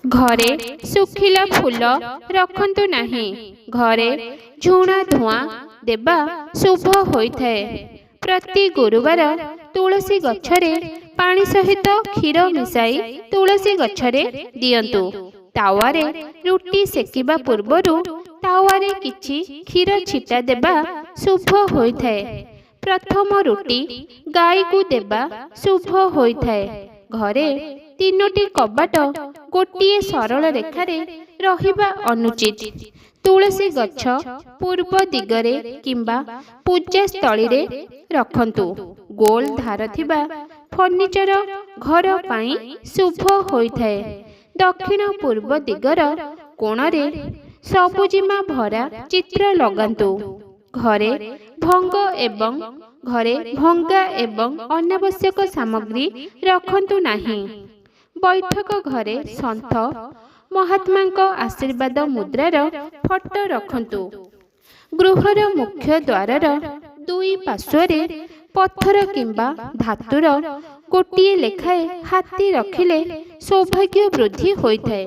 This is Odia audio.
ଘରେ ଶୁଖିଲା ଫୁଲ ରଖନ୍ତୁ ନାହିଁ। ଘରେ ଝୁଣା ଧୂଆଁ ଦେବା ଶୁଭ ହୋଇଥାଏ। ପ୍ରତି ଗୁରୁବାର ତୁଳସୀ ଗଛରେ ପାଣି ସହିତ କ୍ଷୀର ମିଶାଇ ତୁଳସୀ ଗଛରେ ଦିଅନ୍ତୁ। ତାୱାରେ ରୁଟି ସେକିବା ପୂର୍ବରୁ ତାୱାରେ କିଛି କ୍ଷୀର ଛିଟା ଦେବା ଶୁଭ ହୋଇଥାଏ। ପ୍ରଥମ ରୁଟି ଗାଈକୁ ଦେବା ଶୁଭ ହୋଇଥାଏ। ଘରେ ତିନୋଟି କବାଟ ଗୋଟିଏ ସରଳ ରେଖାରେ ରହିବା ଅନୁଚିତ। ତୁଳସୀ ଗଛ ପୂର୍ବ ଦିଗରେ କିମ୍ବା ପୂଜା ସ୍ଥଳୀରେ ରଖନ୍ତୁ। ଗୋଲ ଧାର ଥିବା ଫର୍ଣ୍ଣିଚର ଘର ପାଇଁ ଶୁଭ ହୋଇଥାଏ। ଦକ୍ଷିଣ ପୂର୍ବ ଦିଗର କୋଣରେ ସବୁଜିମା ଭରା ଚିତ୍ର ଲଗାନ୍ତୁ। ଘରେ ଭଙ୍ଗା ଏବଂ ଅନାବଶ୍ୟକ ସାମଗ୍ରୀ ରଖନ୍ତୁ ନାହିଁ। ବୈଠକ ଘରେ ସନ୍ଥ ମହାତ୍ମାଙ୍କ ଆଶୀର୍ବାଦ ମୁଦ୍ରାର ଫଟୋ ରଖନ୍ତୁ। ଗୃହର ମୁଖ୍ୟ ଦ୍ୱାରର ଦୁଇ ପାର୍ଶ୍ୱରେ ପଥର କିମ୍ବା ଧାତୁର ଗୋଟିଏ ଲେଖାଏଁ ହାତୀ ରଖିଲେ ସୌଭାଗ୍ୟ ବୃଦ୍ଧି ହୋଇଥାଏ।